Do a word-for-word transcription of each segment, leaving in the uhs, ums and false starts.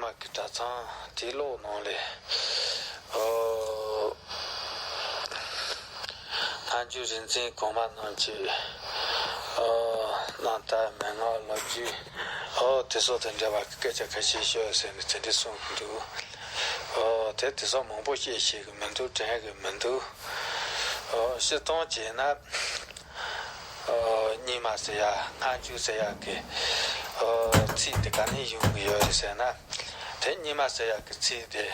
མ་གི་གྲྭ་ཚང་དེའི་ཀློག་ནང་ལས། ཨོ། སྔ་འགྱུར་རིག་འཛིན་གོང་མ་རྣམས་ཀྱི། ཨོ། རྣམ་ཐར་མན་ངག་ལོ་རྒྱུས། ཨོ། དེ་སོགས་དང་འབྲེལ་བ་གི་སྐད་ཆ་ཁ་ཤས་ཤོད་ཟེར་ནས་དེ་འདྲ་གསུངས་འདུག་ཨོ། དེ་དེ་སོགས་མང་པོ་བཤད་ཤེས་གི་མི་འདུག་དྲན་གི་མི་འདུག་ཨོ། སྤྱིར་བཏང་བྱས་ན། ཨོ། རྙིང་མ་ཟེར་ཡ། སྔ་འགྱུར་ཟེར་ཡ་གི། ཨོ། ཚིག་དེ་ག་ནས་ཡོང་གི་ཡོད་རེད་ཟེར་ན། དེ་རྙིང་མ་ཟེར་ཡ་གི་ཚིག་དེ།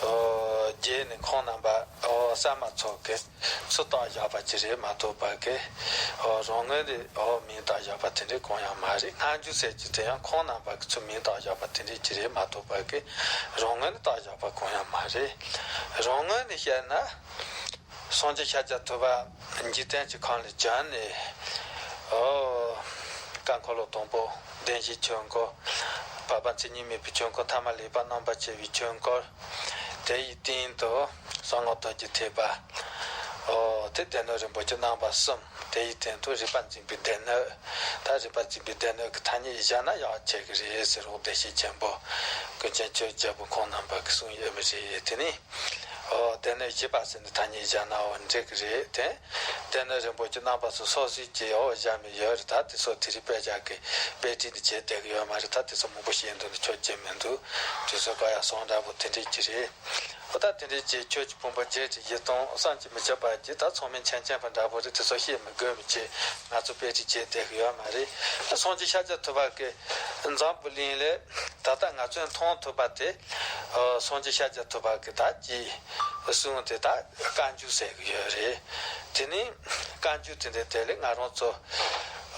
ཨོ། རྗེས་ནས་ཁོང་རྣམ་པ། ཨོ། གསར་མ་ཚོ་གིས་ཚུར་བཏགས་བཞག་པ་ཅིག་རེད་མ་གཏོགས་པ་གི། ཨོ། རང་ངོས་ནས། ཨོ། མིང་བཏགས་བཞག་པ་དེ་འདྲའི་གང་ཡང་མ་རེད། སྔ་འགྱུར་ཟེར་གྱི་དེ་ཡང་ཁོང་རྣམ་པ་གིས་ཚུར་མིང་བཏགས་བཞག་པ་དེ་འདྲའི་ཅིག་རེད་མ་གཏོགས་པ་གི། རང་ངོས་ནས་བཏགས་བཞག་པ་གང་ཡང་མ་རེད། རང་ངོས་ནས་བཤད་ན། སངས་རྒྱས་ཤཱཀྱ་ཐུབ་པ་འཇིག་རྟེན་གྱི་ཁམས་ལས་བྱོན་ནས། ཨོ། བཀའ་འཁོར་ལོ་དང་པོ་བདེན་བཞིའི་ཆོས་འཁོར། བར་པ་མཚན་ཉིད་མེད་པའི་ཆོས་འཁོར། ཐ་མ་ལེགས་པར་རྣམ་པར་ཕྱེ་བའི་ཆོས་འཁོར། དེ་ཡི་སྟེང་དུ་གསང་སྔགས་རྡོ་རྗེ་ཐེག་པ། ཨོ། དེ་སྡེ་སྣོད་རིན་པོ་ཆེ་རྣམ་པ་གསུམ། དེ་ཡི་སྟེང་དུ་རིག་པ་འཛིན་པའི་སྡེ་སྣོད། ད་རིག་པ་འཛིན་པའི་སྡེ་སྣོད་ཀྱི་ཐ་སྙད་བཞག་ན་ཡག་ཆེ་གི་རེད་ཟེར་རོགས། བདེ་གཤེགས་ཆེན་པོ་ཀུན་མཁྱེན་ཆོས་རྒྱལ་པོ་ཁོང་རྣམ་པ་གིས་གསུངས་ཡོད་པ་རེད། དེ་ནི། ཨོ། སྡེ་སྣོད་བཞི་པ་ཟེར་ནས་ཐ་སྙད་བཞག་ནའང་འགྲིག་གི་རེད་དེ། སྡེ་སྣོད་རིན་པོ་ཆེ་རྣམ་པ་གསུམ་སོ་སོའི་གི། ཨོ། བཞག་མི་ཡོད་རེད། ད་དེ་ཚོ་དེ་རིང་དཔེ་ཆ་གི་དཔེ་ཁྲིད་འདི་བྱེད་བསྡད་གི་ཡོད་མ་རེད། ད་དེ་ཚོ་མང་པོ་བཤད་འདུག་ན་ཆོ་བྱེད་མི་འདུག་དུས་ཚོད་ཁག་ཡག་སོང་འདྲ་པོ་དེ་འདྲས་ཀྱི་རེད། ཨོ། ད་དེ་འདྲས་ཀྱི་ཆོས་ཀྱི་ཕུང་པོ་བརྒྱད་ཁྲི་བཞི་སྟོང་བསམ་གྱིས་མི་ཁྱབ་པ་ཀྱི། ད་ཚང་མས་མཁྱེན་མཁྱེན་པ་འདྲ་པོ་རེད། དེ་ཚོ་བཤད་མི་དགོས་མི་བྱེད། ང་ཚོ་དཔེ་ཁྲིད་བྱེད་བསྡད་གི་ཡོད་མ་རེད། སངས་རྒྱས་ཤཱཀྱ་ཐུབ་པ་གི་འཛམ་བུ་གླིང་ལས། ད་ལྟ་ང་ཚོས་མཐོང་ཐུབ་པ་དེ། ཨོ། སངས་རྒྱས་ཤཱཀྱ་ཐུབ་པ་གི་ད་ཀྱི་གསུང་དེ་ད་བཀའ་འགྱུར་ཟེར་གི་ཡོད་རེད། དེ་ནི་བཀའ་འགྱུར་དེ་འདྲ་དེ་ལས་ང་རང་ཚོ།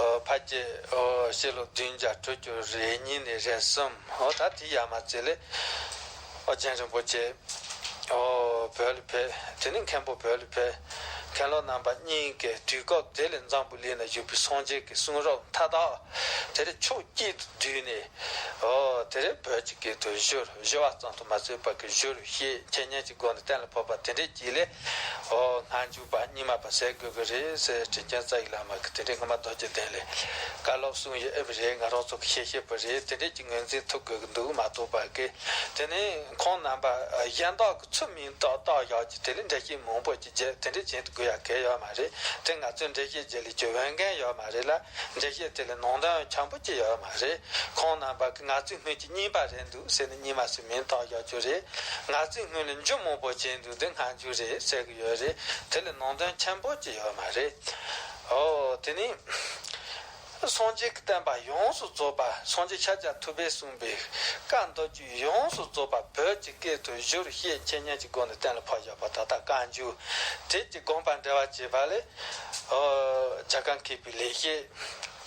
ཨོ། ཕལ་ཆེར། ཨོ། སྤྱི་ལོ་བདུན་བརྒྱ་དྲུག་ཅུ་རེ་གཉིས་ནས་རེ་གསུམ། ཨོ། ད་དེ་ཡར་མར་ཙམ་ལས། ཨོ། རྒྱན་རིན་པོ་ཆེ། ཨོ། བོད་ལ་ཕེབས། དེ་ནི་མཁན་པོ་བོད་ལ་ཕེབས། མཁན་སློབ་རྣམ་པ་གཉིས་ཀྱིས་དུས་སྐབས་དེ་ལ་འཛམ་བུ་གླིང་ན་བཞུགས་པའི་སངས་རྒྱས་ཀྱི་གསུང་རབ་མཐའ་དག་དེ་རིང་ཕྱོགས་གཅིག་ཏུ་བསྡུས་ནས། ཨོ། དེ་རིང་བོད་ཀྱི་སྐད་དུ་བསྒྱུར། བསྒྱུར་བ་ཙམ་དུ་མ་ཟད་པར་གྱི་བསྒྱུར་བཤད་འཆད་ཉན་གྱི་སྒོ་ནས་གཏན་ལ་ཕབ་པ་དེ་འདྲའི་ཅིག་ལས། ཨོ། སྔ་འགྱུར་པ་རྙིང་མ་པ་ཟེར་དགོས་ཀྱི་རེད་ཟེར། དྲིན་ཅན་རྩ་བའི་བླ་མ་གིས་དེ་འདྲའི་སྔ་མ་རྡོ་རྗེ་གདན་ལས་བཀའ་སློབ་གསུངས་ཡོད་ཨེ་རེད། ང་རང་ཚོ་གིས་ཤེས་ཤེས་པ་རེད། དེ་འདྲའི་ཅིག་ངོས་འཛིན་ཐུབ་དགོས་ཀྱི་འདུག་མ་གཏོགས་པ་གི། དེ་ནས་ཁོང་རྣམ་པ་གཞན་དག་གི་ཚུར་མིང་བཏགས་བཏགས་བཞག་ཀྱི་དེ་ལས་འགྲེལ་བཤད་མང་པོ་ཅིག་བྱས། དེ་འདྲ་བྱེད་དགོས་ཡ་གལ་ཡོད་མ་རེད། དེ་ང་ཚོའི་འགྲེལ་བཤད་བྱེད་ལས་ཀྱི་འོས་འགན་ཡོད་མ་རེད་ལ། འགྲེལ་བཤད་དེ་ལ་ནང་དོན་ཆེན་པོ་ཅིག་ཡོད་མ་རེད། ཁོང་རྣམ་པ་གིས་ང་ཚོའི་སྔོན་གྱི་རྙིང་པ་རེད་འདུག་ཟེར་ནས་རྙིང་མ་ཟེར་མིང་བཏགས་བཞག་རྒྱུ་རེད། ང་ཚོའི་སྔོན་ལ་འགྱུར་མང་པོ་བྱས་འདུག་འདི་སྔ་འགྱུར་རེད་ཟེར་གི་ཡོད་རེད། དེ་ལ་ནང་དོན་ཆེན་པོ་ཅིག་ཡོད་མ་རེད། ཨོ། དེ་ནི། སངས་རྒྱས་ཀྱི་བསྟན་པ་ཡོངས་སུ་རྫོགས་པ། སངས་རྒྱས་ཤཱཀྱ་ཐུབ་པས་གསུངས་པའི་བཀའ་མདོ་རྒྱུད་ཡོངས་སུ་རྫོགས་པ་བོད་ཀྱི་སྐད་དུ་བསྒྱུར་བཤད་འཆད་ཉན་གྱི་སྒོ་ནས་གཏན་ལ་ཕབ་བཞག་པ་ད་ལྟ་བཀའ་འགྱུར། དེ་གྱི་དགོངས་པ་འགྲེལ་བ་བྱེད་པ་ལས། ཨོ། རྒྱ་གར་མཁས་པའི་ལེགས་བཤད།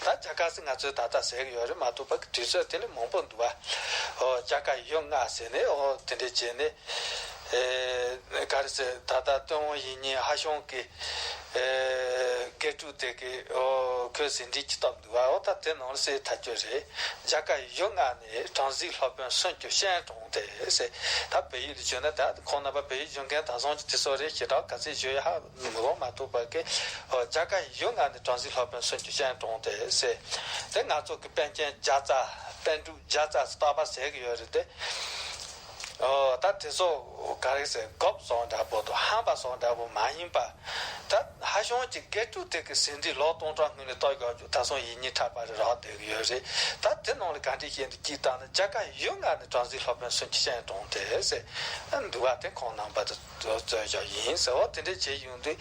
ད་རྒྱ་གར་ཟེར་ང་ཚོས་ད་ལྟ་ཟེར་གི་ཡོད་རེད་མ་གཏོགས་པ་གི་དུས་ཚོད་དེ་ལས་མང་པོ་འདུག་བ། ཨོ། རྒྱ་གར་ཡུལ་ལྔ་ཟེར་ནས། ཨོ། དེ་འདྲས་བྱས་ནས། ཨེ། ག་རེ་ཟེར། ད་ལྟ་ཏུན་ཧོང་ཡིག་རྙིང་ཧྭ་ཤང་གི། ཨེ། དགེ་ཕྲུག་དེ་གིས། ཨོ། ཁོས་ཟིན་བྲིས་ཅིག་བཏབ་འདུག་བ། ཨོ། ད་དེ་ནང་ལ་གསལ་ཐག་ཆོད་རེད། རྒྱ་གར་ཡུལ་ལྔ་ནས་བྲམ་ཟེའི་སློབ་དཔོན་སུམ་ཅུ་སྤྱན་དྲངས་ཏེ་ཟེར། ད་བལ་ཡུལ་ལ་བྱོན་ན། ད་ཁོང་རྣམ་པ་བལ་ཡུལ་བྱོན་མཁན་ད་སོང་ཅིག་དེ་ཚོ་རེད། ཞེ་དྲག་ག་ཚོད་བྱོན་ཡོད་ཧ་མི་གོ་མ་གཏོགས་པ་གི། ཨོ། རྒྱ་གར་ཡུལ་ལྔ་ནས་བྲམ་ཟེའི་སློབ་དཔོན་སུམ་ཅུ་སྤྱན་དྲངས་ཏེ་ཟེར། དེ་ང་ཚོ་གི་པཎ་ཆེན་བརྒྱ་རྩ། པཎ་གྲུབ་བརྒྱ་རྩ་ཟེར་རྟག་པར་ཟེར་གི་ཡོད་རེད་དེ། ཨོ། ད་དེ་ཚོ་ག་རེ་ཟེར། དགོབ་སོང་འདྲ་པོ་དང་ཧམ་པ་སོང་འདྲ་པོ་མ་ཡིན་པ། ད་ཧྭ་ཤང་གི་དགེ་ཕྲུག་དེ་གི་ཟིན་བྲིས་ལོ་སྟོང་ཕྲག་སྔོན་ལ་བཏབ་ཡོད་རྒྱུ་ད་སོང་ཡིག་རྙིང་ཕྲ་བ་རེ་རག་བསྡད་གི་ཡོད་རེད། ད་དེ་ནང་ལ་ག་འདྲས་བཤད་འདུག་ཅིག་ལྟ་ན། རྒྱ་གར་ཡུལ་ལྔ་ནས་བྲམ་ཟེའི་སློབ་དཔོན་སུམ་ཅུ་སྤྱན་དྲངས་ཏེ་ཟེར་འདུག་བ། དེ་ཁོང་རྣམ་པ་དེ་རྩོད་བཞག་ཡིན་ཟེར། འོ། དེ་འདྲས་བྱས་ཡོང་དུས།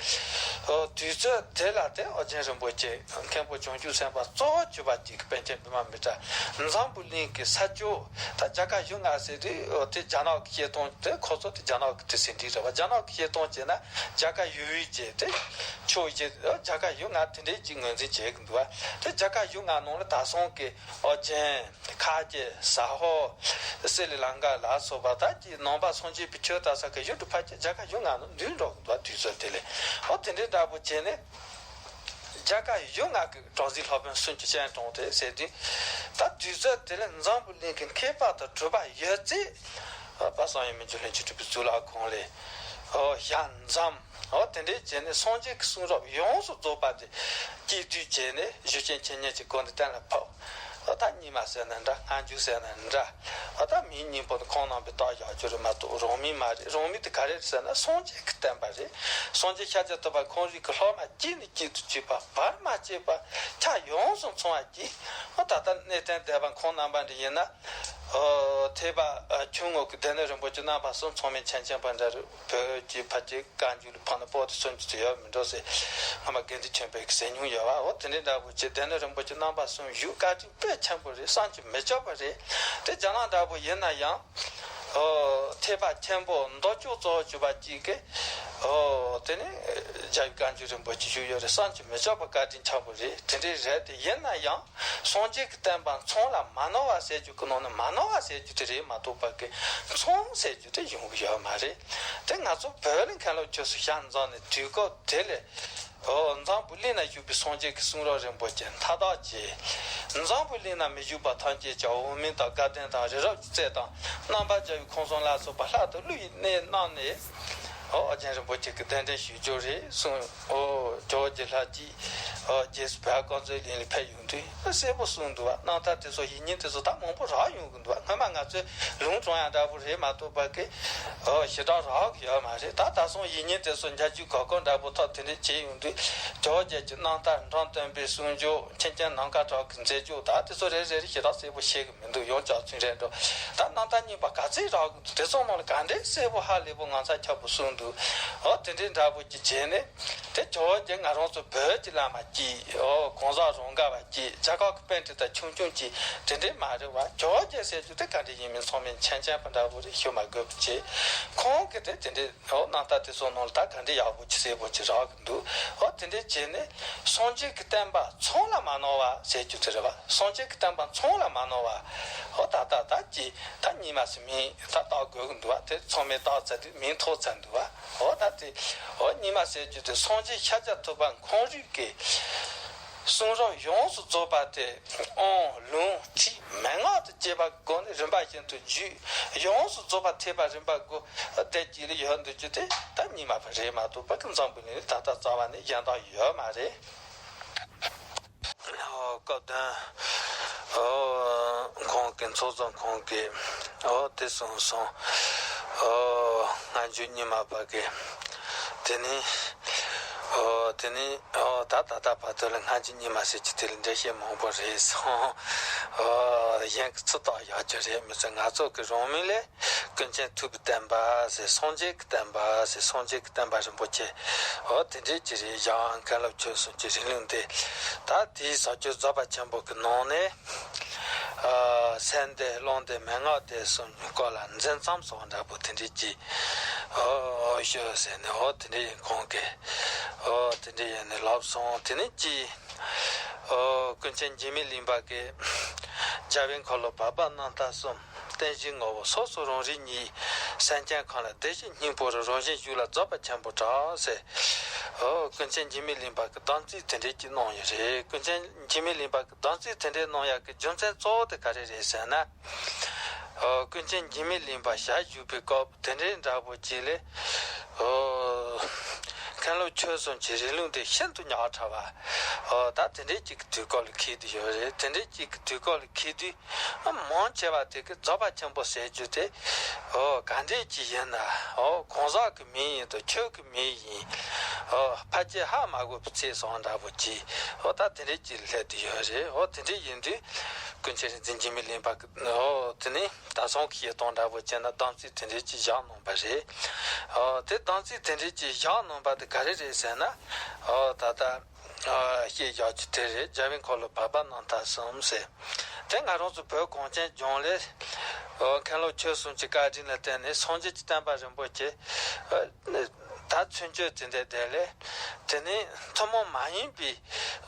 ཨོ། དུས་ཚོད་དེ་ལ་དེ་ཨོ་རྒྱན་རིན་པོ་ཆེ་མཁན་པོ་བྱང་ཆུབ་སེམས་དཔའ་གཙོ་བོ་གྱུར་པ་ཅིག་གི་པཎ་ཆེན་བི་མ་མི་ཏྲ། འཛམ་བུ་གླིང་གི་ས་ཕྱོགས། ད་རྒྱ་གར་ཡུལ་ལྔ་ཟེར་དུས། ཨོ། དེ་རྒྱ་ནག་གི་བཤད་སྟངས་དེ། ཁོ་ཚོ་དེ་རྒྱ་ནག་གི་དེ་ཟིན་བྲིས་རེད་བ། རྒྱ་ནག་གི་བཤད་སྟངས་བྱས་ན་རྒྱ་གར་ཡུལ་དབུས་ཀྱི་དེ་ཕྱོགས་ཀྱི། ཨོ། རྒྱ་གར་ཡུལ་ལྔ་དེ་འདྲས་ཅིག་ངོས་འཛིན་བྱེད་གི་འདུག་བ། དེ་རྒྱ་གར་ཡུལ་ལྔ་ནང་ལ་ད་སོང་གི། ཨོ། ཅིན། ཁ་ཆེ། ཟ་ཧོར། སི་རི་ལང་ཀ་ལ་སོགས་པ། ད་ཀྱི་ནང་པ་སངས་རྒྱས་པའི་ཆོས་དར་ས་གི་ཡུལ་གྲུ་ཕལ་ཆེར་རྒྱ་གར་ཡུལ་ལྔ་ནང་འདུས་འགྲོ་གི་འདུག་དུས་ཚོད་དེ་ལས། ཨོ། དེ་འདྲའི་འདྲ་པོ་བྱས་ནས། རྒྱ་གར་ཡུལ་ལྔ་གི་བྲམ་ཟེའི་སློབ་དཔོན་སུམ་ཅུ་སྤྱན་དྲངས་ཏེ་ཟེར་དུས། ད་དུས་ཚོད་དེ་ལས་འཛམ་བུ་གླིང་གི་མཁས་པ་དང་གྲུབ་པ་ཡོད་ཚད། ཨ། དཔལ་བསམ་ཡས་མི་འགྱུར་ལྷུན་གྱིས་གྲུབ་པའི་གཙུག་ལག་ཁང་ལས། ཨོ། ཞལ་འཛོམས། ཨོ། དེ་འདྲས་བྱས་ནས་སངས་རྒྱས་ཀྱི་གསུང་རབ་ཡོངས་སུ་རྫོགས་པ་དེ་གཅིག་བསྡུས་བྱས་ནས་བསྒྱུར་བཤད་འཆད་ཉན་གྱི་སྒོ་ནས་གཏན་ལ་ཕབ། ཨོ་ད་རྙིང་མ་ཟེར་ན་འདྲ། སྔ་འགྱུར་ཟེར་ན་འདྲ། ཨོ་ད་མིང་གཉིས་པོ་ནི་ཁོང་རྣམ་པས་བཏགས་བཞག་རྒྱུ་རེད་མ་གཏོགས་རང་མིང་མ་རེད། རང་མིང་དེ་ག་རེ་རེད་ཟེར་ན་སངས་རྒྱས་ཀྱི་བསྟན་པ་རེད། སངས་རྒྱས་ཤཱཀྱ་ཐུབ་པ་ཁོང་རང་གི་སློབ་མ་གཅིག་ནས་གཅིག་ཏུ་གཅིག་པ་བར་མ་ཆད་པ་ཆ་ཡོངས་སུ་ཚང་བ་གཅིག་ཨོ་ད་ལྟ་གནས་བརྟན་སྡེ་པ་ཁོང་རྣམ་པ་འདྲ་ཡིན་ན། ཨོ་ཐེག་པ་ཆུང་ངུ་གི་སྡེ་སྣོད་རིན་པོ་ཆེ་རྣམ་པ་གསུམ་ཚང་མས་མཁྱེན་མཁྱེན་པ་འདྲ་རེད། བོད་ཀྱི་ཕལ་ཆེར་བཀའ་འགྱུར་ལ་ཕབ་ན་པོ་ཏི་སུམ་ཅུ་ཙམ་ཡོད་མི་འགྲོ་ཟེར། སྔོན་མ་དགེ་འདུན་ཆོས་འཕེལ་གྱིས་ཟེར་མྱོང་ཡོད་པ། འོ་དེ་འདྲའི་འདྲ་པོ་ཅིག་སྡེ་སྣོད་རིན་པོ་ཆེ་རྣམ་པ་གསུམ་བཞུགས། བཀའ་དྲིན་དཔེ་ཆེན་པོ་རེད། བསམ་གྱིས་མི་ཁྱབ་པ་རེད། དེ་རྒྱ་ནག་འདྲ་པོ་ཡིན་ན་ཡང་། ཨོ་ཐེག་པ་ཆེན་པོ་མདོ་ཕྱོགས་གཙོ་བོ་གྱུར་པ་ཅིག་གིས། ཨོ་དེ་ནི་རྒྱལ་བའི་བཀའ་འགྱུར་རིན་པོ་ཆེ་བཞུགས་ཡོད་རེད། བསམ་གྱིས་མི་ཁྱབ་པ་བཀའ་དྲིན་ཆེན་པོ་རེད། དེ་འདྲའི་རེད། དེ་ཡིན་ན་ཡང་སངས་རྒྱས་ཀྱི་བསྟན་པ་མཚུངས་ལ་མ་ནོར་བ་ཟེར་རྒྱུ་གི་ནང་ནས་མ་ནོར་བ་ཟེར་རྒྱུ་དེ་རེད་མ་གཏོགས་པ་གི་མཚུངས་ཟེར་རྒྱུ་དེ་ཡོང་གི་ཡོད་མ་རེད། དེ་ང་ཚོ་བོད་ལ་མཁན་སློབ་ཆོས་གསུམ་ཞལ་འཛོམས་ནས་དུས་སྐབས་དེ་ལས། ཨོ་འཛམ་བུ་གླིང་ན་བཞུགས་པའི་སངས་རྒྱས་ཀྱི་གསུང་རབ་རིན་པོ་ཆེ་མཐའ་དག་ཅིག་འཛམ་བུ་གླིང་ན་མི་བཞུགས་པ་ཐམས་ཅད་ཀྱང་འོག་མིན་དང་དགའ་ལྡན་དང་རི་རབ་ཀྱི་རྩེ་དང་རྣམ་པར་རྒྱལ་བའི་ཁང་བཟང་ལ་སོགས་པ་ལྷ་དང་ཀླུ་ཡི་གནས་རྣམས་ནས། ཨོ་ཨོ་རྒྱན་རིན་པོ་ཆེ་གི་གདན་འདྲེན་ཞུ་རྒྱུ་རེད་གསུངས། ཨོ་ཇོ་བོ་རྗེ་ལྷ་གཅིག་ཨོ་རྗེས་སུ་བོད་དཀར་མཛེས་གླིང་ལ་ཕེབས་ཡོང་དུས་གསལ་པོ་གསུངས་འདུག་བ། རྣམ་ཐར་དེ་ཚོ་ཡིག་རྙིང་དེ་ཚོ་ད་མང་པོ་རག་ཡོང་གི་འདུག་བ། སྔོན་མ་ང་ཚོས་ལུང་དྲངས་ཡག་འདྲ་པོ་རེད་མ་གཏོགས་པ་གི་ཨོ་ཞེ་དྲག་རག་གི་ཡོད་མ་རེད། ད་ད་སོང་ཡིག་རྙིང་དེ་ཚོ་འཇར་རྒྱུག་གོ་སྐོར་འདྲ་པོ་ཐོག་དེ་འདྲས་བྱས་ཡོང་དུས་ཇོ་བོ་རྗེ་གི་རྣམ་ཐར་འབྲོམ་སྟོན་པའི་གསུང་ཆོས་མཁན་ཆེན་ནམ་མཁའ་གྲགས་ཀྱི་མཛད་བརྗོད་ད་དེ་ཚོ་རེ་རེ་རེ་ཞེ་དྲག་གསལ་པོ་ཤེས་གི་མི་འདུག་ཡང་བསྐྱར་ཚིག་རེ་འགྲོ། ད་རྣམ་ཐར་རྙིང་པ་ག་ཚོད་རག་གི་འདུག་དེ་ཚོ་ནང་ལ་ག་འདྲས་གསལ་པོ་ཧ་ལས་པོ་ངོ་མཚར་ཁྱབ་པོ་གསུངས་འདུག་ཨོ་དེ་འདྲའི་འདྲ་པོ་ཅིག་བྱས་ནས་དེ་ཇོ་བོ་རྗེ་ང་རང་ཚོ་བོད་ཀྱི་བླ་མ་གཅིག་ཨོ་གང་ཟག་རང་དགའ་བ་གཅིག་རྒྱ་གར་གྱི་པཎྜི་ཏ་ཆུང་ཆུང་གཅིག་དེ་འདྲའི་མ་རེད་བ། ཇོ་བོ་རྗེ་ཟེར་རྒྱུ་དེ་ག་འདྲ་ཡིན་མིན་ཚང་མས་མཁྱེན་མཁྱེན་པ་འདྲ་པོ་རེད། ཞུ་མ་དགོས་པ་བྱས། ཁོང་གིས་དེ་དེ་འདྲའི་ཨོ་རྣམ་ཐར་དེ་ཚོ་ནང་ལ་ད་ག་འདྲའི་ཡག་པོ་ཅིག་གསལ་པོ་ཅིག་རག་གི་འདུག་ཨོ་དེ་འདྲའི་བྱས་ནས་སངས་རྒྱས་ཀྱི་བསྟན་པ་མཚུངས་ལ་མ་ནོར་བ་ཟེར་རྒྱུ་དེ་རེད་བ། སངས་རྒྱས་ཀྱི་བསྟན་པ་མཚུངས་ལ་མ་ནོར་བ། ཨོ་ད་ད་ད་ཅི་ད་རྙིང་མ་ཟེར་མིང་ད་བཏགས་དགོས་ཀྱི་འདུག་བ། དེ་ཚང་མས་བཏགས་ཚར་དུས་མིང་ཐོགས་ཚར་འདུག་བ། ཨོ་ད་དེ་ཨོ་རྙིང་མ་ཟེར་རྒྱུ་དེ་སངས་རྒྱས་ཤཱཀྱ་ཐུབ་པ་ཁོང་རང་གི་གསུང་རབ་ཡོངས་སུ་རྫོགས་པ་དེ་དབང་ལུང་ཁྲིད་མན་ངག་ཏུ་སྐྱེས་པ་སྒོ་ནས་རིམ་པ་བཞིན་དུ་བརྒྱུད། ཡོངས་སུ་རྫོགས་པ་ཐེག་པ་རིམ་པ་དགུ་དེ་གཅིག་ལ་ཡོད་འདུག་རྒྱུ་དེ་ད་རྙིང་མ་རེད་མ་གཏོགས་པ་གི་འཛམ་བུ་གླིང་ནས་ད་ལྟ་རྩ་བ་ནས་གཞན་དག་ཡོད་མ་རེད། ཨོ་སྐབས་དོན། ཨོ་ཁོང་གི་ཚོགས་གཙོ་ཁོང་གིས་ཨོ་དེ་གསུངས་སོང་། ཨོ་སྔ་འགྱུར་རྙིང་མ་པ་གིས་དེ་ནི་ཨོ་དེ་ནི་ཨོ་ད་ད་ལྟ་བར་དུ་ལ་སྔ་འགྱུར་རྙིང་མ་ཟེར་གྱི་དེ་ལ་འགྲེལ་བཤད་མང་པོ་རེད་སོང་། ཨོ་གཞན་གྱི་ཚུར་བཏགས་ཡག་རྒྱུ་རེད་མི་ཚོ། ང་ཚོ་གི་རང་མིང་ལས། ཀུན་མཁྱེན་ཐུབ་པའི་བསྟན་པ་ཟེར། སངས་རྒྱས་ཀྱི་བསྟན་པ་ཟེར། སངས་རྒྱས་ཀྱི་བསྟན་པ་རིན་པོ་ཆེ། འོ་དེ་འདྲས་ཅིག་རེད། ཡང་མཁན་སློབ་ཆོས་གསུམ་གྱི་རིང་ལུགས་འདི། ད་དེའི་ཟབ་ཆོས་རྫོགས་པ་ཆེན་པོ་གི་ནང་ནས། ཨ་སེམས་སྡེ་རླུང་སྡེ་མན་ངག་སྡེ་གསུམ་གྱི་སྐོར་ལ་འཛིན་མཚམས་སོགས་འདྲ་པོ་དེ་འདྲས་ཅིག་ཨོ་ཨོ་ཤོད་ཟེར་ནས་འོ་དེ་འདྲས་ཡིན་ཁོང་གིས། འོ་དེ་འདྲས་ཡིན་ནས་ལབ་སོང་། དེ་ནས་ཅིག་ཨོ་ཀུན་མཁྱེན་འཇིགས་མེད་གླིང་པ་གིས། རྒྱལ་བའི་འཁོར་ལོ་བར་པ་རྣམ་ཐར་གསུམ། རྟེན་གཞི་ངོ་བོ་སོ་སོ་རང་རིག་ཉིད། སེམས་ཅན་གང་ལ་བདེ་གཤེགས་སྙིང་པོ་རུ། རང་བཞིན་བཞུགས་ལ་རྫོགས་པ་ཆེན་པོ་གྲགས་ཟེར། ཨོ་ཀུན་མཁྱེན་འཇིགས་མེད་གླིང་པ་གི་གདམས་ཚིག་དེ་འདྲས་ཅིག་གནང་ཡོད་རེད། ཀུན་མཁྱེན་འཇིགས་མེད་གླིང་པ་གི་གདམས་ཚིག་དེ་འདྲས་གནང་ཡག་གི་རྒྱུ་མཚན་གཙོ་བོ་དེ་ག་རེ་རེད་ཟེར་ན། ཨོ་ཀུན་མཁྱེན་འཇིགས་མེད་གླིང་པ་ཞལ་བཞུགས་པའི་སྐབས་དེ་འདྲའི་འདྲ་པོ་ཅིག་ལས། ཨོ་མཁན་སློབ་ཆོས་གསུམ་གྱི་རིང་ལུགས་འདི་ཤིན་ཏུ་ཉག་ཕྲ་བ། ཨོ་ད་དེ་འདྲའི་ཅིག་གི་དུས་སྐབས་ལ་འཁེལ་དུ་ཡོད་རེད། དེ་འདྲའི་ཅིག་གི་དུས་སྐབས་ལ་འཁེལ་དུས། མང་ཆེ་བ་དེ་གི་རྫོགས་པ་ཆེན་པོ་ཟེར་རྒྱུ་དེ། ཨོ་ག་འདྲས་ཅིག་ཡིན་ན། ཨོ་གང་ཟག་གི་མིང་ཡིན་དང་ཆོས་ཀྱི་མིང་ཡིན། ཨོ་ཕལ་ཆེར་ཧ་མ་གོ་བའི་ཚིག་བཟང་འདྲ་པོ་ཅིག་ཨོ་ད་དེ་འདྲས་ཅིག་སླེབས་དུ་ཡོད་རེད། ཨོ་དེ་འདྲས་ཡིན་དུས། ཀུན་མཁྱེན་རིག་འཛིན་འཇིགས་མེད་གླིང་པ་གི་ཨོ་དེ་ནི་ད་སོང་གི་བཤད་སྟངས་འདྲ་པོ་བྱས་ན་གདམས་ཚིག་དེ་འདྲས་ཅིག་བཞག་གནང་བ་རེད། ཨོ་དེ་གདམས་ཚིག་དེ་འདྲས་ཅིག་བཞག་གནང་བ་དེ་ག་རེ་རེད་ཟེར་ན། ཨོ་ད་ལྟ་ཨ་བཤད་བཞག་རྒྱུ་དེ་རེད། རྒྱལ་བའི་འཁོར་ལོ་བར་པ་རྣམ་ཐར་གསུམ་ཟེར། དེ་ང་རང་ཚོ་བོད་གངས་ཅན་ལྗོངས་ལ། ཨོ་མཁན་སློབ་ཆོས་གསུམ་གྱི་བཀའ་དྲིན་ལ་བརྟེན་ནས་སངས་རྒྱས་ཀྱི་བསྟན་པ་རིན་པོ་ཆེ། ཨ་ད་ཚུན་ཆད་དེ་འདྲའི་དེ་ལས། དེ་ནས་ཐུན་མོང་མ་ཡིན་པའི་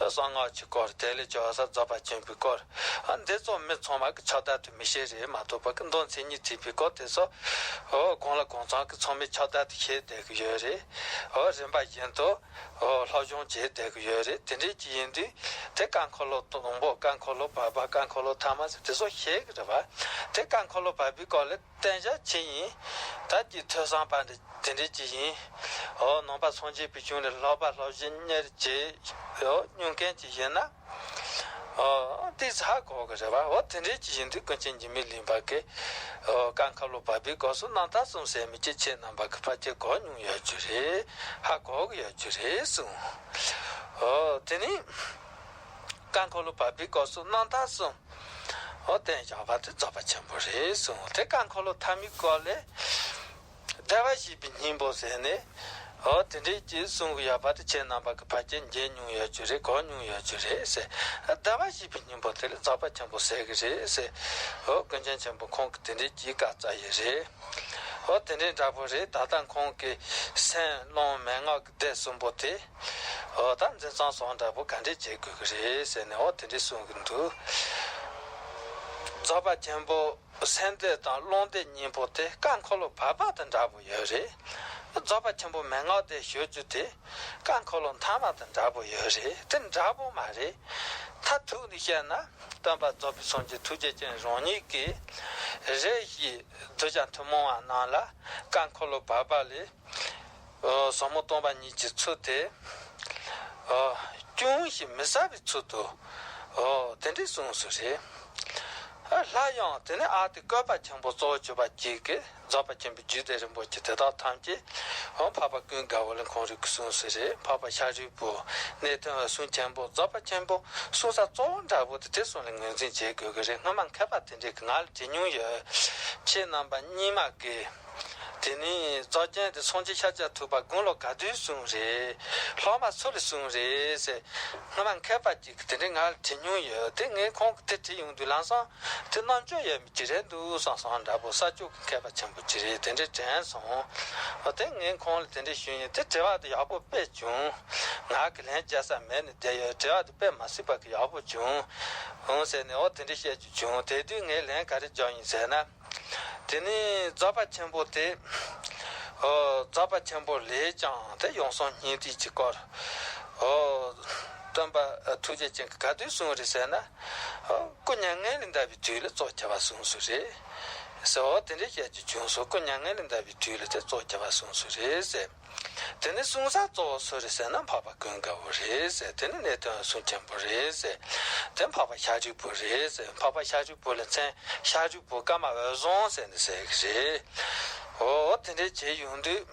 གསང་སྔགས་ཀྱི་སྐོར། དེ་ལས་ཇོ་བོ་རྫོགས་པ་ཆེན་པོའི་སྐོར། ཨ་འདི་ཚོ་མི་ཚང་མ་གི་ཁྱབ་བརྡལ་དུ་མི་བྱེད་རེད་མ་གཏོགས་པ་གི་མདོ་མཚན་ཉིད་ཐེག་པའི་སྐོར་དེ་ཚོ། ཨོ་གང་ལ་གང་འཚམ་གི་ཚང་མས་ཁྱབ་བརྡལ་དུ་ཤེས་བསྡད་གི་ཡོད་རེད། ཨོ་རིམ་པ་བཞིན་དུ། ཨོ་སློབ་སྦྱོང་བྱེད་བསྡད་གི་ཡོད་རེད། དེ་འདྲའི་ཅིག་ཡིན་དུས། དེ་བཀའ་འཁོར་ལོ་དང་པོ། བཀའ་འཁོར་ལོ་བར་པ། བཀའ་འཁོར་ལོ་ཐ་མ་ཟེར་དེ་ཚོ་ཤེས་གི་རེད་བ། དེ་བཀའ་འཁོར་ལོ་བར་པའི་སྐོར་ལ། བསྟན་བྱ་ཆེ་ཡིན། ད་ཀྱི་ཐོས་བསམ་པ་འདི་དེ་འདྲའི་ཅིག་ཡིན། འོ་ནང་པ་སངས་རྒྱས་པའི་གཞུང་ལས་ལྷག་པ་སློབ་གཞི་གཉེར་བྱེད། འོ་སྙུང་མཁན་ཅིག་ཡིན་ན། ཨོ་དེ་ཚོ་ཧ་གོ་གི་རེད་བ། འོ་དེ་འདྲའི་ཅིག་ཡིན་དུས་ཀུན་མཁྱེན་འཇིགས་མེད་གླིང་པ་གིས་ཨོ་ཀ་འཁོར་ལོ་བར་པའི་སྐབས་སུ་རྣམ་ཐར་གསུམ་ཟེར་མི་ཅིག་ཁྱེད་རྣམ་པ་གིས་ཕལ་ཆེར་གོ་མྱོང་ཡོད་རྒྱུ་རེད། ཧ་གོ་གི་ཡོད་རྒྱུ་རེད་གསུངས། ཨོ་དེ་ནི་ཀ་འཁོར་ལོ་བར་པའི་སྐབས་སུ་རྣམ་ཐར་གསུམ་ཨོ་བསྟན་བཞག་པ་དེ་རྫོགས་པ་ཆེན་པོ་རེད་གསུངས། དེ་ཀ་འཁོར་ལོ་ཐ་མའི་སྐབས་ལས། བདེ་བར་གཤེགས་པའི་སྙིང་པོ་ཟེར་ནས། འོ་དེ་འདྲས་ཀྱིས་གསུང་གི་ཡོད་པ་དེ་ཁྱེད་རྣམ་པ་གིས་ཕལ་ཆེར་མཇལ་མྱོང་ཡོད་རྒྱུ་རེད། གོ་མྱོང་ཡོད་རྒྱུ་རེད་ཟེར། བདེ་བར་གཤེགས་པའི་སྙིང་པོ་དེ་ལ་རྫོགས་པ་ཆེན་པོ་ཟེར་གི་རེད་ཟེར། འོ་ཀུན་མཁྱེན་ཆེན་པོ་ཁོང་གིས་དེ་འདྲས་ཀྱིས་བཀའ་སྩལ་ཡོད་རེད། འོ་དེ་འདྲས་འདྲ་པོ་རེད། ད་ལྟ་ཁོང་གིས་སེམས་རླུང་མན་ངག་གི་སྡེ་གསུམ་པོ་དེ། འོ་ད་འཛིན་མཚམས་སོགས་འདྲ་པོ་ག་འདྲས་བྱེད་དགོས་གི་རེད་ཟེར་ནས་འོ་དེ་འདྲས་གསུང་གི་འདུག་རྫོགས་པ་ཆེན་པོ། སེམས་སྡེ་དང་རླུང་སྡེ་གཉིས་པོ་དེ་ཀ་འཁོར་ལོ་བར་པ་དང་འདྲ་པོ་ཡོད་རེད། རྫོགས་པ་ཆེན་པོ་མན་ངག་སྡེ་ཞུ་རྒྱུ་དེ་ཀ་འཁོར་ལོ་ཐ་མ་དང་འདྲ་པོ་ཡོད་རེད། དེ་འདྲ་པོ་མ་རེད། མཐར་ཐུག་ནས་བཤད་ན་སྟོན་པ་རྫོགས་པའི་སངས་རྒྱས་ཐུགས་རྗེ་ཅན་རང་ཉིད་ཀྱིས་རེ་ཞིག་གདུལ་བྱ་ཐུན་མོང་བ་རྣམས་ལ་ཀ་འཁོར་ལོ་བར་པ་ལས། ཨོ་ཟབ་མོ་སྟོང་པ་ཉིད་ཀྱི་ཚུལ་དེ། ཨོ་ཅུང་ཞིག་མི་གསལ་བའི་ཚུལ་དུ། ཨོ་དེ་འདྲའི་གསུངས་སུ་རེད། ཨ་སླར་ཡང་དེ་ནས་ཨ་ཏི་བཀོད་པ་ཆེན་པོ་གཙོ་བོ་གྱུར་པ་གཅིག་གིས་རྫོགས་པ་ཆེན་པོའི་རྒྱུད་སྡེ་རིན་པོ་ཆེ་དེ་དག་ཐམས་ཅད། ཨོ་འཕགས་པ་ཀུན་དགའ་བོ་ལ་ཁོང་རང་གིས་གསུངས་སུ་རེད། འཕགས་པ་ཤཱ་རིའི་བུ། གནས་བརྟན་འོད་སྲུང་ཆེན་པོ་རྫོགས་པ་ཆེན་པོ་གསུང་ས་གཙོ་བོ་འདྲ་པོ་དེ་དེ་གསུམ་ལ་ངོས་འཛིན་བྱེད་དགོས་ཀྱི་རེད། སྔོན་མ་མཁས་པ་དེ་འདྲས་ཀྱིས་ང་ལ་དྲིས་མྱོང་ཡོད། ཁྱེད་རྣམ་པ་རྙིང་མ་གིས། དེ་ནས་རྫོགས་ཆེན་དེ་སངས་རྒྱས་ཤཱཀྱ་ཐུབ་པ་དགུང་ལོ་ག་དུས་གསུངས་རེད། སློབ་མ་སུ་ལ་གསུངས་རེད་ཟེར། སྔོན་མ་མཁས་པ་གཅིག་གིས་དེ་འདྲའི་ང་ལ་དྲིས་མྱོང་ཡོད་དེ། ངས་ཁོང་གིས་དེ་དྲིས་ཡོང་དུས་ལམ་སང་དེ་རྣམ་དཔྱོད་ཡོད་མི་གཅིག་རེད་འདུག་བསམ་སོང་། འདྲ་པོ་ས་ཕྱོགས་ཀྱི་མཁས་པ་ཆེན་པོ་གཅིག་རེད། དེ་འདྲའི་དྲན་སོང་། འོ་དེ་ངས་ཁོང་ལ་དེ་འདྲའི་ཞུས་ཡིན། དེ་དྲི་བ་དེ་ཡག་པོ་དཔེ་བྱུང་། ང་གིས་ལན་རྒྱག་ས་མེད་ནས་བསྡད་ཡོད། དྲི་བ་དེ་དཔེ་མ་སྲིད་པ་གི་ཡག་པོ་བྱུང་། འོང་ཟེར་ནས་འོ་དེ་འདྲའི་བཤད་རྒྱུ་བྱུང་། དེ་དུས་ངས་ལན་ག་རེ་རྒྱག་ཡིན་ཟེར་ན། དེ་ནས་རྫོགས་པ་ཆེན་པོ་དེ། ཨོ་རྫོགས་པ་ཆེན་པོ་ལས་ཀྱང་དེ་ཡང་སོང་སྙིང་ཐིག་གི་སྐོར། ཨོ་སྟོན་པ་ཐུགས་རྗེ་ཅན་གྱིས་ག་དུས་གསུངས་རེད་ཟེར་ན། ཨོ་སྐུ་མྱ་ངན་ལས་འདས་པའི་དུས་ལ་གཙོ་ཆེ་བ་གསུངས་སུ་རེད། ཟེར་འོ་དེ་འདྲའི་བཤད་རྒྱུ་བྱུང་སོང་། སྐུ་མྱ་ངན་ལས་འདས་པའི་དུས་ལ་དེ་གཙོ་ཆེ་བ་གསུངས་སུ་རེད་ཟེར། དེ་ནས་གསུང་ས་གཙོ་བོ་སུ་རེད་ཟེར་ན་འཕགས་པ་ཀུན་དགའ་བོ་རེད་ཟེར། དེ་ནས་གནས་བརྟན་འོད་སྲུང་ཆེན་པོ་རེད་ཟེར། དེ་འཕགས་པ་ཤཱ་རིའི་བུ་རེད་ཟེར། འཕགས་པ་ཤཱ་རིའི་བུ་ལ་མཚན་ཤཱ་རིའི་བུ་ཀརྨ་འོད་བཟང་ཟེར་ནས་ཟེར་གི་རེད། འོ་དེ་འདྲའི་བྱས་ཡོང་དུས།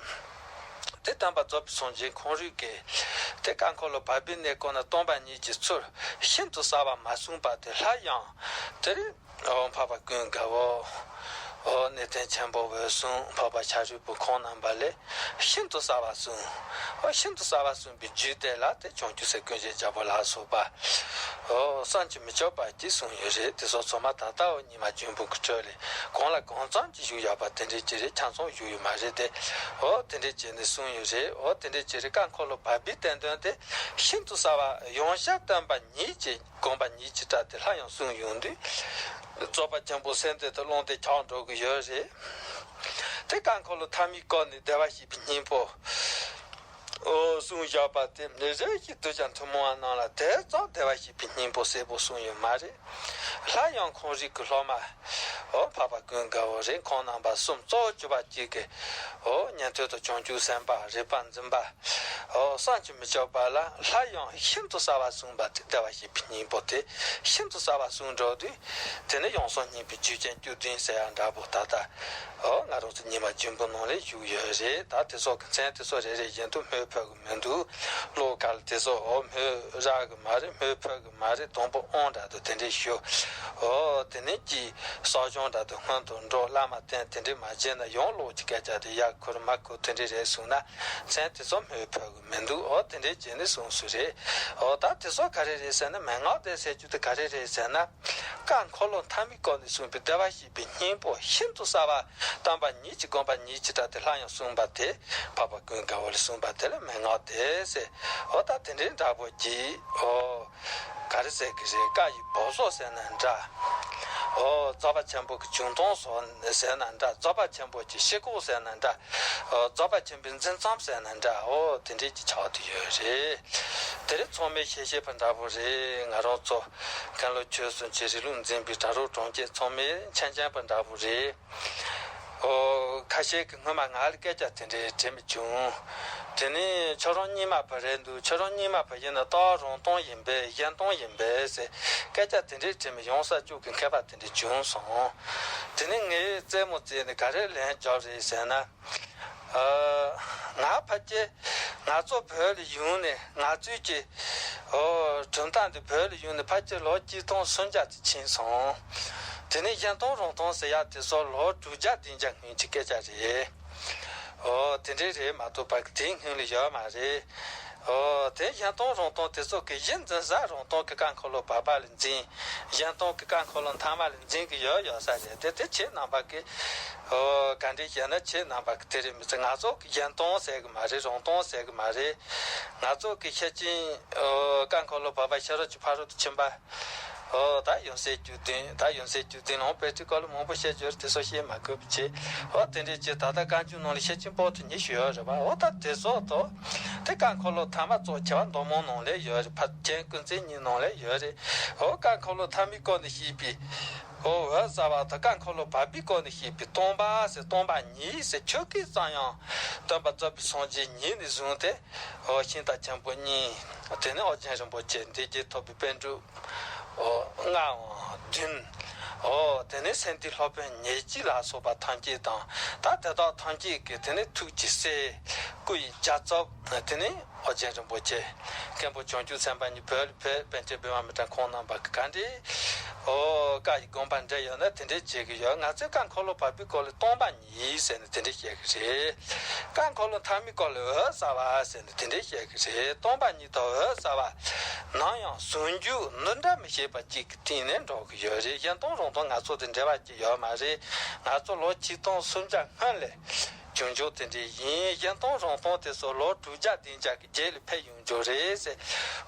དེ་སྟོན་པ་རྫོགས་པའི་སངས་རྒྱས་ཁོང་རང་གིས་དེ་ཀ་འཁོར་ལོ་བར་པའི་གནས་སྐབས་ན་སྟོང་པ་ཉིད་ཀྱི་ཚུལ་ཤིན་ཏུ་གསལ་བ་མ་གསུངས་པ་དེ་སླར་ཡང་དེ་རིང་འོ་འཕགས་པ་ཀུན་དགའ་བོ། འོ་གནས་བརྟན་ཆེན་པོ་འོད་སྲུང་འཕགས་པ་ཤཱ་རིའི་བུ་ཁོང་རྣམ་པ་ལས་ཤིན་ཏུ་གསལ་བ་གསུངས། འོ་ཤིན་ཏུ་གསལ་བ་གསུངས་པའི་རྒྱུད་དེ་ལ་དེ་བྱང་ཆུབ་སེམས་ཀུན་གཞི་བརྒྱད་པོ་ལ་སོགས་པ། འོ་བསམ་གྱིས་མི་ཁྱབ་པ་ཅིག་གསུངས་ཡོད་རེད། དེ་སོགས་ཚང་མ་ད་ལྟ་འོ་ཉི་མ་རྒྱུན་བུ་གི་ཁྲོད་ལས་གང་ལ་གང་འཚམ་ཅིག་བཞུགས་ཡོད་པ་དེ་འདྲའི་ཅིག་རེད། ཆ་ཚང་བཞུགས་ཡོད་མ་རེད་དེ། འོ་དེ་འདྲའི་བྱས་ནས་གསུངས་ཡོད་རེད། འོ་དེ་འདྲའི་ཅིག་རེད། ཀ་འཁོར་ལོ་བར་པའི་བསྟན་དོན་དེ་ཤིན་ཏུ་གསལ་བ་ཡང་བསྐྱར་སྟོན་པ་ཉིད་ཀྱི་དགོངས་པ་ཉིད་ཀྱི་སྒྲ་དེ་སླར་ཡང་གསུངས་ཡོང་དུས། རྫོགས་པ་ཆེན་པོ་སེམས་སྡེ་དང་རླུང་སྡེ་ཆགས་འགྲོ་གི་ཡོད་རེད། དེ་ཀ་འཁོར་ལོ་ཐ་མའི་སྐབས་ནས་བདེ་བར་གཤེགས་པའི་སྙིང་པོ། ཨོ་གསུངས་བཞག་པ་དེ་རེ་ཞིག་གདུལ་བྱ་ཐུན་མོང་བ་རྣམས་ལ་དེ་ཙམ་བདེ་བར་གཤེགས་པའི་སྙིང་པོ་གསལ་པོ་གསུངས་ཡོད་མ་རེད། སླར་ཡང་ཁོང་རང་གི་སློབ་མ། ཨོ་འཕགས་པ་ཀུན་དགའ་བོ་རེད། ཁོང་རྣམ་པ་གསུམ་གཙོ་བོ་གྱུར་པ་གཅིག་གིས། ཨོ་ཉན་ཐོས་དང་བྱང་ཆུབ་སེམས་དཔའ་རིག་པ་འཛིན་པ། ཨོ་བསམ་གྱིས་མི་ཁྱབ་པ་ལ་སླར་ཡང་ཤིན་ཏུ་གསལ་བར་གསུངས་པ་དེ་བདེ་བར་གཤེགས་པའི་སྙིང་པོ་དེ་ཤིན་ཏུ་གསལ་བར་གསུངས་འགྲོ་དུས། དེ་ནི་ཡང་སོང་སྙིང་པོའི་རྒྱུད་ཆེན་བཅུ་བདུན་ཟེར་ཡ་འདྲ་པོ་ད་ལྟ། ཨོ་ང་རང་ཚོ་ཉི་མ་རྒྱུན་བུ་ནང་ལ་བཞུགས་ཡོད་རེད། ད་དེ་སོགས་ཀྱི་མཚན་དེ་ཚོ་རེ་རེ་བཞིན་དུ་སྨོས་ཕོད་ཀྱི་མི་འདུག་བློ་དཀར་ལ་དེ་ཚོ་འོ་སྨོས་རག་གི་མ་རེད། སྨོས་ཕོད་ཀྱི་མ་རེད། དང་པོ་དབང་འདྲ་དུ་དེ་འདྲས་ཞུ། འོ་དེ་ནས་ཀྱི་གསོ་སྦྱོང་འདྲ་དུ་སྔོན་དུ་འགྲོ། བླ་མ་བསྟེན། དེ་འདྲས་མ་བྱས་ན་ཡང་ལོག་ཅིག་སྐད་ཆ་དེ་ཡར་ཁུར་མར་ཁུར་དེ་འདྲས་རེད་གསུངས་ན་མཚན་དེ་ཚོ་སྨོས་ཕོད་ཀྱི་མི་འདུག་འོ་དེ་འདྲས་བྱས་ནས་གསུངས་སུ་རེད། འོ་ད་དེ་ཚོ་ག་རེ་རེད་ཟེར་ན་མན་ངག་སྡེ་ཟེར་རྒྱུ་དེ་ག་རེ་རེད་ཟེར་ན། ཀ་འཁོར་ལོ་ཐ་མའི་སྐབས་ནས་གསུངས་པའི་བདེ་བར་གཤེགས་པའི་སྙིང་པོ་ཤིན་ཏུ་གསལ་བ་སྟོན་པ་ཉིད་ཀྱི་དགོངས་པ་ཉིད་ཀྱི་སྒྲ་དེ་སླར་ཡང་གསུངས་པ་དེ་འཕགས་པ་ཀུན་དགའ་བོ་ལ་གསུངས་པ་དེ་ལ་མན་ངག་སྡེ་ཟེར། འོ་ད་དེ་འདྲའི་འདྲ་པོ་གྱིས་འོ་ག་རེ་ཟེར་གི་རེད། ཀ་ཡི་བབས་སོ་ཟེར་ན་འདྲ། འོ་རྫོགས་པ་ཆེན་པོ་གི་འབྱུང་སྟངས་སོགས་ཟེར་ན་འདྲ། རྫོགས་པ་ཆེན་པོ་གི་སྤྱི་ཁོག་ཟེར་ན་འདྲ། འོ་རྫོགས་པ་ཆེན་པོའི་འཛིན་མཚམས་ཟེར་ན་འདྲ། འོ་དེ་འདྲའི་གི་ཆགས་བསྡད་ཡོད་རེད། དེ་རིང་ཚང་མས་ཤེས་ཤེས་པ་འདྲ་པོ་རེད། ང་རང་ཚོ་མཁན་སློབ་ཆོས་གསུམ་གྱི་རིང་ལུགས་འཛིན་པའི་གྲྭ་རོགས་གྲོང་ཁྱེར་ཚང་མས་མཁྱེན་མཁྱེན་པ་འདྲ་པོ་རེད། ཨོ་ཁ་ཤས་ཀྱིས་སྔོན་མ་ང་ལ་སྐད་ཆ་དེ་འདྲའི་དྲིས་མི་བྱུང་ དེ་ནས་ཁྱོད་རང་རྙིང་མ་བུ་རེད་འདུག་ཁྱོད་རང་རྙིང་མ་བུ་ཡིན་ན་ད་རོང་སྟོང་ཡིན་པས་གཞན་སྟོང་ཡིན་པས་ཟེར་སྐད་ཆ་དེ་འདྲས་དྲིས་མི་ཡོང་ས་ཅུག་གི་མཁས་པ་དེ་འདྲས་བྱུང་སོང་། དེ་ནས་ངས་རྩེད་མོ་རྩེས་ནས་ག་རེ་ལན་རྒྱབ་རེད་ཟེར་ན། ཨ། ང་ཕལ་ཆེར་ང་ཚོ་བོད་ལ་ཡོང་ནས་ང་ཚོའི་གི་ཨོ་གྲུབ་མཐའ་འདི་བོད་ལ་ཡོང་ནས་ཕལ་ཆེར་ལོ་གཅིག་སྟོང་སུམ་བརྒྱ་ཙམ་ཕྱིན་སོང་། དེ་ནས་གཞན་སྟོང་རོང་སྟོང་ཟེར་ཡ་དེ་ཚོ་ལོ་དྲུག་བརྒྱ་བདུན་བརྒྱ་སྔོན་གྱི་སྐད་ཆ་རེད། ཨོ་དེ་འདྲས་རེད་མ་གཏོགས་པ་གི་དེའི་སྔོན་ལ་ཡོད་མ་རེད། ཨོ་དེ་གཞན་སྟོང་རོང་སྟོང་དེ་ཚོ་གི་གཞི་འཛིན་ས་རོང་སྟོང་གི་ཀ་འཁོར་ལོ་བར་པ་ལ་འཛིན། གཞན་སྟོང་གི་ཀ་འཁོར་ལོ་མཐའ་མ་ལ་འཛིན་གི་ཡོད་ཡོད་ས་རེད་དེ། དེ་ཁྱེད་རྣམ་པ་གི་ཨོ་ག་འདྲས་བཤད་ན་ཁྱེད་རྣམ་པ་གི་དེ་རེད་མི་ཚེ། ང་ཚོ་གི་གཞན་སྟོང་ཟེར་གི་མ་རེད། རོང་སྟོང་ཟེར་གི་མ་རེད། ང་ཚོ་གི་ཤེར་ཕྱིན་ཨོ་ཀ་འཁོར་ལོ་བར་པ་ཤེར་རོ་གྱི་ཕ་རོལ་ཏུ་ཕྱིན་པ། ཨོ་ད་ཡོན་སྲས་བཅུ་བདུན། ད་ཡོན་སྲས་བཅུ་བདུན་ལ་དཔེ་ཁྲིད་སྐོར་ལ་མང་པོ་བཤད་རྒྱུ་རེད། དེ་ཚོ་བཤད་མ་དགོས་པ་བྱས། ཨོ་དེ་འདྲས་བྱས་ད་ལྟ་བཀའ་འགྱུར་ནང་ལ་ཤེར་ཕྱིན་པོ་ཏི་ཉི་ཤུ་ཡོད་རེད་པ། ཨོ་ད་དེ་ཚོ་དོ། དེ་ཀ་འཁོར་ལོ་ཐ་མ་གཙོ་ཆེ་བ་མདོ་སྨད་ནང་ལ་ཡོད་རེད། ཕ་རྒན་ཀུན་བཙན་གཉིས་ནང་ལ་ཡོད་རེད། ཨོ་ཀ་འཁོར་ལོ་ཐ་མའི་སྐོར་ནས་བཤད་པའི་ཨོ་འོད་གསལ་བ་དང་ཀ་འཁོར་ལོ་བར་པའི་སྐོར་ནས་བཤད་པའི་སྟོང་པ་ཟེར་སྟོང་པ་ཉིད་ཟེར་ཆོས་སྐད་ཙམ་ཡང་སྟོན་པ་རྫོགས་པའི་སངས་རྒྱས་ཉིད་ནས་བཟུང་སྟེ། ཨོ་ཤིང་རྟ་ཆེན་པོ་གཉིས། དེ་ནས་ཨོ་རྒྱན་རིན་པོ་ཆེ་འདི་རྗེས་ཐོབ་པའི་པཎ་གྲུབ། ཨོ་ལྔའམ་བདུན། ཨོ་དེ་ནས་སེམས་དེའི་སློབ་དཔོན་ཉེར་གཅིག་ལ་སོགས་པ་ཐམས་ཅད་དང་། ད་དེ་དག་ཐམས་ཅད་ཀྱི་དེ་ནས་ཐུགས་ཀྱི་སྲས་སྐུ་ཡི་རྒྱལ་ཚབ་དེ་ནས་ཨོ་རྒྱན་རིན་པོ་ཆེ། མཁན་པོ་བྱང་ཆུབ་སེམས་དཔའ་གཉིས་བོད་ལ་ཕེབས། པཎ་ཆེན་བི་མ་མི་ཏྲ་ཁོང་རྣམ་པ་གི་ག་འདྲས་ཨོ་བཀའ་ཡི་དགོངས་པ་འགྲེལ་ཡོད་ན་དེ་འདྲས་བྱེད་ཀྱི་ཡོད། ང་ཚོས་ཀ་འཁོར་ལོ་བར་པའི་སྐོར་ལ་སྟོང་པ་ཉིད་ཟེར་ནས་དེ་འདྲས་བཤད་ཀྱི་རེད། ཀ་འཁོར་ལོ་ཐ་མའི་སྐོར་ལ་འོད་གསལ་བ་ཟེར་ནས་དེ་འདྲས་བཤད་ཀྱི་རེད། སྟོང་པ་ཉིད་དང་འོད་གསལ་བ། ནམ་ཡང་ཟུང་འཇུག་འདི་འདྲ་མི་བྱེད་པ་གཅིག་གི་སྟེང་ནས་འགྲོ་གི་ཡོད་རེད། གཞན་སྟོང་རང་སྟོང་ང་ཚོ་དང་འབྲེལ་བ་གཅིག་ཡོད་མ་རེད། ང་ཚོ་ལོ་ཆིག་སྟོང་སུམ་བརྒྱ་སྔོན་ལ་བྱུང་ཆོག་དེ་འདྲས་ཡིན། གཞན་སྟོང་རང་སྟོང་དེ་ཚོ་ལོ་དྲུག་བརྒྱ་བདུན་བརྒྱ་གི་རྗེས་ལ་ཕེབས་ཡོང་རྒྱུ་རེད་ཟེར།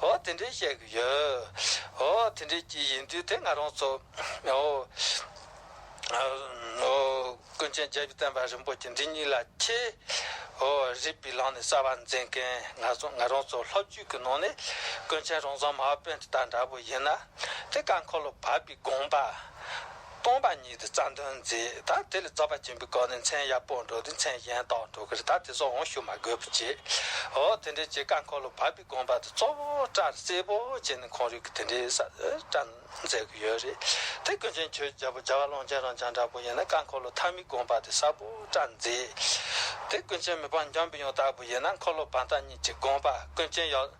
འོ་དེ་འདྲས་བཤད་གི་ཡོད། འོ་དེ་འདྲས་ཅིག་ཡིན་དུས་དེ་ང་རང་ཚོ་འོ། ཨོ། ཀུན་མཁྱེན་རྒྱལ་བའི་བསྟན་པ་རིན་པོ་ཆེ་འདི་ཉིད་ལ་ཆེས། ཨོ། རིགས་པའི་ལམ་ནས་གསར་བ་འཛིན་མཁན་ང་ཚོ་ང་རང་ཚོ་སློབ་བརྒྱུད་ཀྱི་ནང་ནས་ཀུན་མཁྱེན་རོང་ཟོམ་མ་པཎྜི་ཏ་འདྲ་པོ་ཡིན་ན། དེ་ཀ་འཁོར་ལོ་བར་པའི་དགོངས་པ། སྟོང་པ་ཉིད་དུ་རྩ་འདོན་མཛད། ད་དེ་ལས་རྫོགས་པ་ཆེན་པོའི་སྐོར་ནས་མཚན་ཡར་སྤོ་འགྲོ་དུས་མཚན་གཞན་དག་འགྲོ་གི་རེད། ད་དེ་ཚོ་འོང་ཞུ་མ་དགོས་པ་བྱེད། ཨོ་དེ་འདྲའི་ཅིག་ཀ་འཁོར་ལོ་བར་པའི་དགོངས་པ་དེ་གཙོ་བོ་བཀྲ་གསལ་པོ་བྱས་ནས་ཁོང་རིགས་ཀྱི་དེ་འདྲའི་ས་བཀྲ། མཛད་ཀྱི་ཡོད་རེད། དེ་ཀུན་མཁྱེན་ཆོས་རྒྱལ་པོ་རྒྱལ་བ་ཀློང་ཆེན་རབ་འབྱམས་འདྲ་པོ་ཡིན་ན་ཀ་འཁོར་ལོ་ཐ་མའི་དགོངས་པ་དེ་གསལ་པོ་བཀྲ་མཛད། དེ་ཀུན་མཁྱེན་མི་ཕམ་འཇམ་པའི་དབྱངས་ལྟ་བུ་ཡིན་ན་འཁོར་ལོ་བར་མཐའ་གཉིས་ཀྱི་དགོངས་པ་ཀུན་མཁྱེན་ཡབ་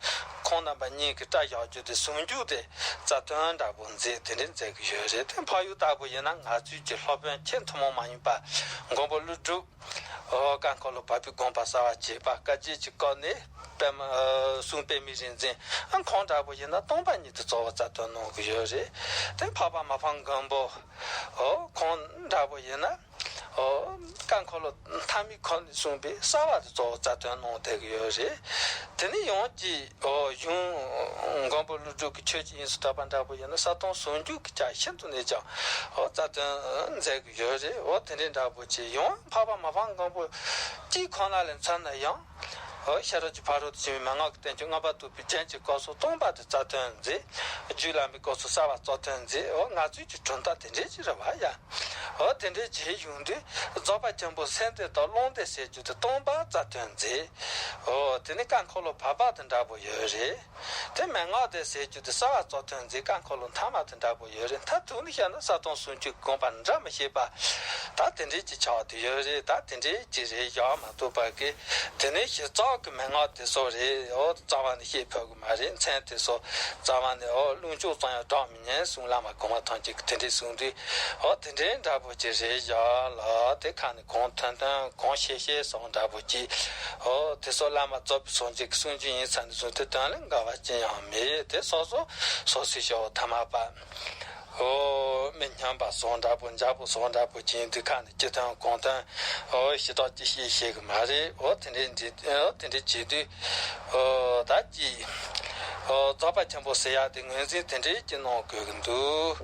ཁོང་རྣམ་པ་གཉིས་ཀྱི་བཀྲ་བཞག་རྒྱུ་དེ་ཟུང་འཇུག་དེ་རྩ་དོན་འདྲ་པོ་མཛད། དེ་འདྲ་མཛད་ཀྱི་ཡོད་རེད། དེ་འཕགས་ཡུལ་ལྟ་བུ་ཡིན་ན་ང་ཚོའི་གི་སློབ་དཔོན་ཆེས་ཐུན་མོང་མ་ཡིན་པ་མགོན་པོ་ཀླུ་སྒྲུབ། ཨོ་ཀ་འཁོར་ལོ་བར་པའི་དགོངས་པ་གསལ་བར་བྱེད་པ་བཀའ་བརྒྱད་ཀྱི་སྐོར་ནས་པདྨ་ཨ་གསུང་པདྨའི་རིག་འཛིན། ཨ་ཁོང་འདྲ་པོ་ཡིན་ན་སྟོང་པ་ཉིད་དུ་གཙོ་བོ་རྩ་དོན་གནང་གི་ཡོད་རེད། དེ་འཕགས་པ་མ་ཕམ་མགོན་པོ་ཨོ་ཁོང་འདྲ་པོ་ཡིན་ན་ཨོ་ཀ་འཁོར་ལོ་ཐ་མའི་སྐོར་ནས་གསུངས་པའི་གསལ་བ་དེ་གཙོ་བོ་རྩ་དོན་གནང་བསྡད་ཀྱི་ཡོད་རེད། དེ་ནི་ཡང་ཅིག་ཨོ་གཞུང་མགོན་པོ་ཀླུ་སྒྲུབ་ཀྱི་ཆོས་ཀྱི་དབྱིངས་སུ་ཐོབ་པ་འདྲ་པོ་ཡིན་ན་གསལ་སྟོང་ཟུང་འཇུག་གི་ཆ་ཤིན་ཏུ་ནས་ཀྱང་ཨོ་རྩ་དོན་མཛད་ཀྱི་ཡོད་རེད། ཨོ་དེ་འདྲའི་འདྲ་པོ་ཅིག་ཡང་འཕགས་པ་མ་ཕམ་མགོན་པོ་གཅིག་ཁོ་ན་ལ་མཚོན་ན་ཡང་ཨོ་ཤེས་རབ་ཀྱི་ཕ་རོལ་ཏུ་ཕྱིན་པའི་མན་ངག་གི་བསྟན་བཅོས་མངོན་པར་རྟོགས་པའི་རྒྱན་གྱི་སྐབས་སུ་སྟོང་པ་དེ་རྩ་དོན་མཛད། རྒྱུད་བླ་མའི་སྐབས་སུ་གསལ་བ་རྩ་དོན་མཛད། ཨོ་ང་ཚོའི་གི་གྲུབ་མཐའ་དེ་འདྲའི་ཅིག་རེད་བ་ཡ། ཨོ་དེ་འདྲའི་བྱས་ཡོང་དུས་རྫོགས་པ་ཆེན་པོ་སེམས་སྡེ་དང་ཀློང་སྡེ་ཟེར་རྒྱུ་དེ་སྟོང་པ་རྩ་དོན་མཛད། ཨོ་དེ་ནི་ཀ་འཁོར་ལོ་བར་པ་དང་འདྲ་པོ་ཡོད་རེད། དེ་མན་ངག་སྡེ་ཟེར་རྒྱུ་དེ་གསལ་བ་རྩ་དོན་མཛད། ཀ་འཁོར་ལོ་ཐ་མ་དང་འདྲ་པོ་ཡོད་རེད། མཐར་ཐུག་ནས་བཤད་ན་གསལ་སྟོང་ཟུང་འཇུག་དགོངས་པ་འདྲ་མི་བྱེད་པ། ད་དེ་འདྲའི་ཅིག་ཆགས་བསྡད་ཡོད་རེད། ད་དེ་འདྲའི་ཅིག་རེད་བཞག་མ་གཏོགས་པ་གི། དེ་ནས་གཞི་རྩ་གི་མན་ངག་དེ་ཚོ་རེད། ཨོ་རྩ་བ་ནས་བཤད་ཕོད་གི་མ་རེད། མཚན་དེ་ཚོ་རྩ་བ་ནས་ཨོ་རླུང་ཅུང་ཙམ་ཡང་གྲགས་མི་ཉན་གསུང་བླ་མ་གོང་མ་ཐམས་ཅད་ཀྱིས་དེ་འདྲའི་གསུང་དུས་ཨོ་དེ་འདྲའི་འདྲ་པོ་ཅིག་རེད་བཞག་ལ། དེ་ཁ་ནས་གང་ཐོན་ཐོན་གང་ཤེས་ཤེས་སོང་འདྲ་པོ་ཅིག་ཨོ་དེ་ཚོ་བླ་མ་རྫོགས་པའི་སངས་རྒྱས་ཀྱི་གསུང་རྒྱུན་ཡིན་ཚར་ནས་བཟུང་སྟེ་དོན་ལ་འགལ་བ་ཅི་ཡང་མེད། དེ་སོ་སོ་སོ་སོའི་ཤོག་ཐ་མ་པ། ཨོ་མི་སྙམ་པ་སོང་འདྲ་པོ་འཇའ་པོ་སོང་འདྲ་པོ་ཅིག་ཡིན་དུས་ཁ་ནས་ཅི་ཐོན་གང་ཐོན་ཨོ་ཞེ་དྲག་ཅི་ཤེས་ཤེས་གི་མ་རེད། ཨོ་དེ་འདྲའི་འདི་ཨོ་དེ་འདྲའི་བྱེད་དུས་ཨོ་ད་ཅི་ཨོ་རྫོགས་པ་ཆེན་པོ་ཟེར་ཡག་དེ་ངོས་འཛིན་དེ་འདྲའི་ཅི་གནང་དགོས་གི་འདུག